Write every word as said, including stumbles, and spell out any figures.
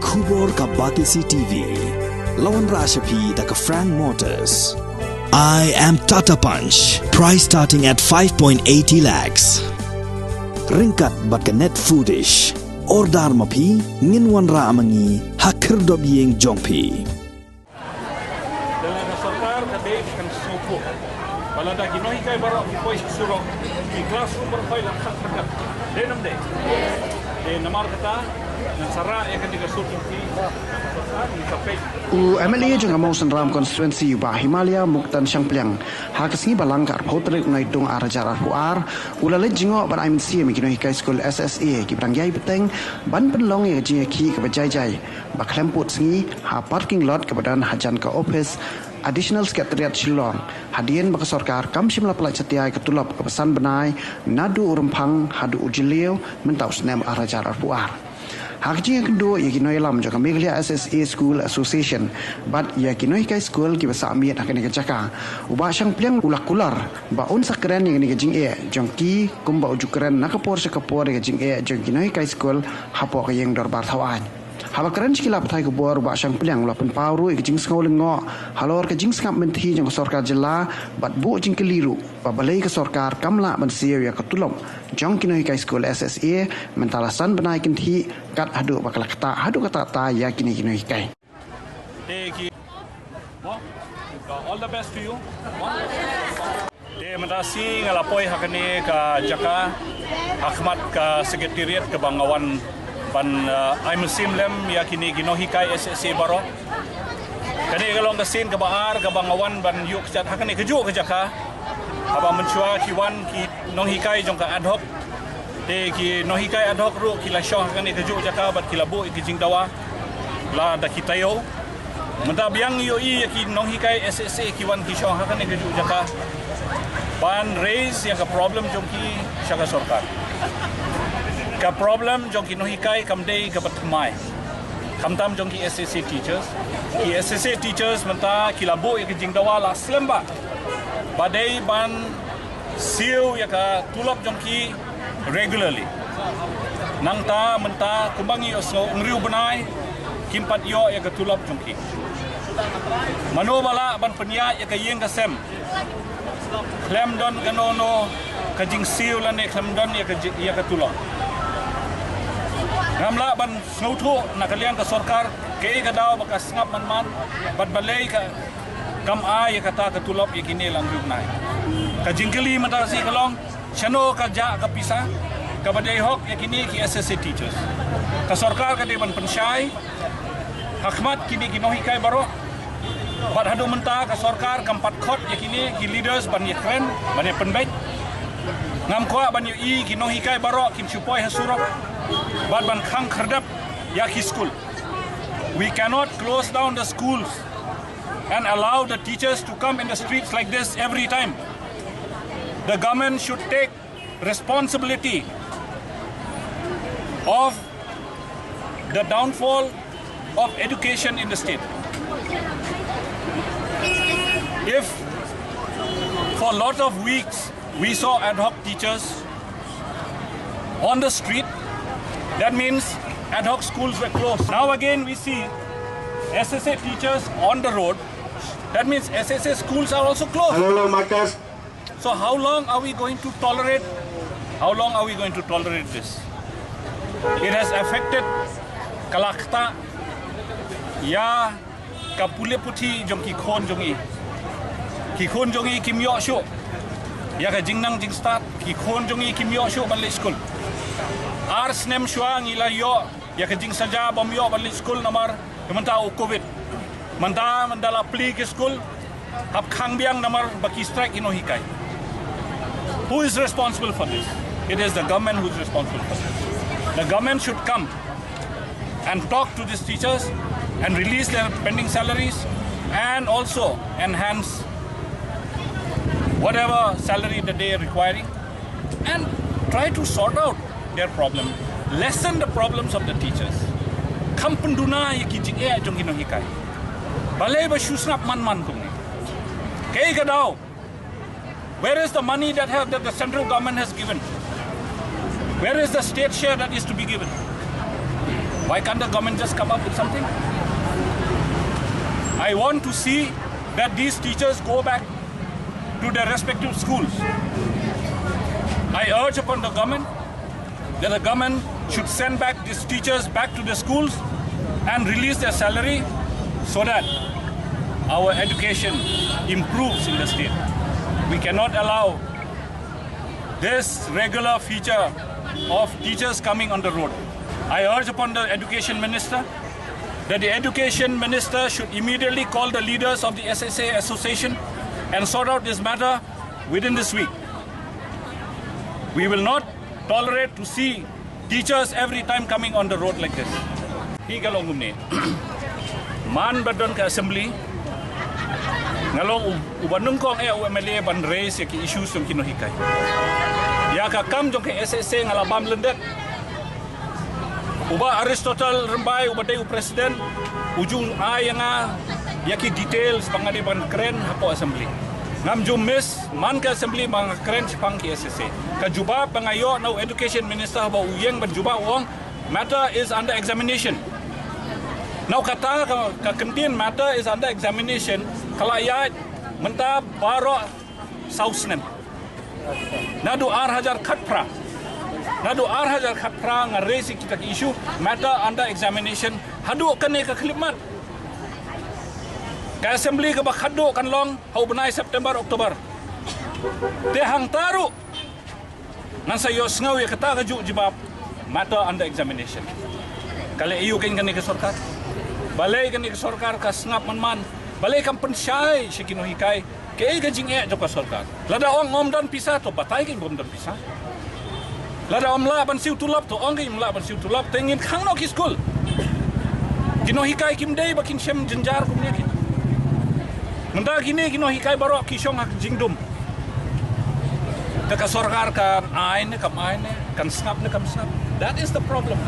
Khubor ka Batesi T V. La wanrah sha phi da ka Frank Motors. I am Tata Punch. Price starting at five point eighty lakhs. Ryngkat bad ka Net Foodish. Order ma phi, ngin wanrah ma ngi ha khyrdop ïing jong phi. Lada ka sorkar ka dei kan sngewthuh ba lada ki nonghikai baroh ki poi sha surok, ki classroom baroh poi la khang khang. Dei nam dei? Dei, namar kata ngan sa rah ïa kane ka sur jong ki. Ngan sa peit. U M L A jong ka Mawsynram constituency, u Bah Himalaya Muktan Shangpliang, ha ka sngi Balang ka arphew tarik u Naitung ar hajar arphew ar, u la leit jngoh ban ai mynsiem ïa ki nonghikai skul S S A kiba dang ïai bteng ban pynlong ïa ka jingïakhih kaba jai jai ba khlem pud sngi ha parking lot kaba don hajan ka ophis Additional Secretariat Shillong, hadien ba ka sorkar kam shym la pyllait satia ïa ka tulop kaba san bnai naduh u Rymphang haduh u Jylliew mynta u snem ar hajar arphew ar. Ha ka jingïakynduh ïa ki nongïalam jong ka Meghalaya S S A School Association bad ïa ki nonghikai skul kiba sah miet ha kane ka jaka, u Bah Shangpliang u la kular ba un sa kren ïa kane ka jingeh jong ki kumba u ju kren na ka por sha ka por ïa ka jingeh jong ki nonghikai skul hapoh ka ïing dorbar thawaiñ. Haba kren sha ki lad pathai khubor, u Bah Shangpliang u la pynpaw ruh ïa ka jingsngew lyngngoh halor ka jingsngap mynthi jong ka sorkar jylla bad buh jingkylli ruh ba balei ka sorkar kam lah ban siew ïa ka tulop jong ki nonghikai skul S S A mynta la san bnai kynthih kat haduh ba ka la ktah haduh katta katta ïa kine ki nonghikai. Te ki, mo, all the best to you. Mo. Te mynta shi nga la poi ha kane ka jaka ha khmat ka secretariat kaba nga wan ban, eh, ai mynsiem lem ïa kine ki nonghikai S S A baroh. Kane ka long ka sien kaba ar kaba nga wan ban ïuh kjat ha kane kajuh ka jaka. Haba mynshuwa ki wan ki nonghikai jong ka ad hoc. Te ki nonghikai ad hoc ruh ki la shong ha kane kajuh jaka bad ki la buh ïa ki jingdawa la da ki taïew. Mynta biang ïohi ïa ki nonghikai S S A ki wan ki shong ha kane kajuh jaka ban raise ïa ka problem jong ki sha ka sorkar. Ka problem jong ki nonghikai kam dei kaba thymmai. Khamtam jong ki S S A teachers. Ki S S A teachers mynta ki la buh ïa ki jingdawa la slem bha ba dei ban siew ïa ka tulop jong ki regularly. Nangta mynta kumba ngi ïohsngew hynriew bnai kim pat ïoh ïa ka tulop jong ki. Mano ba lah ban pynïaid ïa ka ïing ka sem khlem don kano kano ka jingsiew lane khlem don ïa ka ji-, ïa ka tulop. Ngam lah ban sngewthuh na ka liang ka sorkar kaei ka daw ba ka sngap man man bad balei ka kam ai ïa kata ka tulop ïa kine la hynriew bnai. Ka jingkylli mynta shi ka long, shano ka jah ka pisa kaba dei hok ïa kine ki S S A teachers. Ka sorkar ka dei ban pynshai ha khmat kine ki nonghikai baroh. Bad haduh mynta ka sorkar kam pat khot ïa kine ki leaders ban ïakren, ban ïapynbeit. Ngam kwah ban ïohi ki nonghikai baroh kin shu poi ha surok bad ban khang khyrdep ïa ki skul. We cannot close down the schools and allow the teachers to come in the streets like this every time. The government should take responsibility of the downfall of education in the state. If for a lot of weeks we saw ad hoc teachers on the street, that means ad hoc schools were closed. Now again we see S S A teachers on the road. That means S S A schools are also closed. Hello, hello, Marcus. So how long are we going to tolerate? How long are we going to tolerate this? It has affected ka la ktah ïa ka pule puthi jong ki khun jong ngi. Ki khun jong ngi kim ïoh shuh ïa ka jingnang jingstad. Ki khun jong ngi kim ïoh shuh ban leit skul. Ar snem shuwa ngi la ïoh ïa ka jingsaja bym ïoh ban leit skul namar ka mynta u covid. Mynta mynta la plie ki skul hap khang biang namar ba ki strike ki nonghikai. Who is responsible for this? It is the government who is responsible for this. The government should come and talk to these teachers and release their pending salaries and also enhance whatever salary that they are requiring and try to sort out their problem, lessen the problems of the teachers. Kham pynduna ïa ki jingeh jong ki nonghikai. Balei ba shu sngap man man kumne? Kaei ka daw? Where is the money that, have, that the central government has given? Where is the state share that is to be given? Why can't the government just come up with something? I want to see that these teachers go back to their respective schools. I urge upon the government that the government should send back these teachers back to the schools and release their salary so that our education improves in the state. We cannot allow this regular feature of teachers coming on the road. I urge upon the education minister that the education minister should immediately call the leaders of the S S A association and sort out this matter within this week. We will not tolerate to see teachers every time coming on the road like this. Hi ka long kumne. Man ba don ka assembly, nga long u-, uba nyngkong eh u M L A ban raise ïa ki issues jong ki nonghikai. Ïa ka kam jong ka S S A nga la bam lyndet. U Bah Aristotle Rymbai uba dei u president, u ju ai ïa nga ïa ki details ba nga dei ban kren hapoh assembly. Ngam ju miss man ka assembly ba nga kren shaphang ki S S A. Ka jubab ba nga ïoh na u education minister ba u ïeng ban jubab u ong, matter is under examination. Now kata ka, ka kyntien matter is under examination ka la ïaid mynta baroh saw snem. Naduh ar hajar khatphra. Naduh ar hajar khatphra nga raise kita ki issue, matter under examination, haduh kane ka khyllipmat. Ka assembly kaba khatduh kan long ha u bnai September, October. Te hangta ruh ngan sa ïohsngew ïa kata ka juh jubab, matter under examination. Ka leh aïu kane ka sorkar? Balei kane ka sorkar ka sngap man man? Balei kam pynshai sha ki nonghikai? Kaei ka jingeh jong ka sorkar? Lada ong ngam don pisa to batai ka ym don pisa. Lada ym lah ban siew tulop to ong ka ym lah ban siew tulop, te ngin khang noh ki skul. Ki nonghikai kim dei ba kin shem jynjar kumne ki. Mynta kine ki nonghikai baroh ki shong ha ka jingdum. Te ka sorkar kan ai ne kam ai ne, kan sngap ne kam sngap. That is the problem.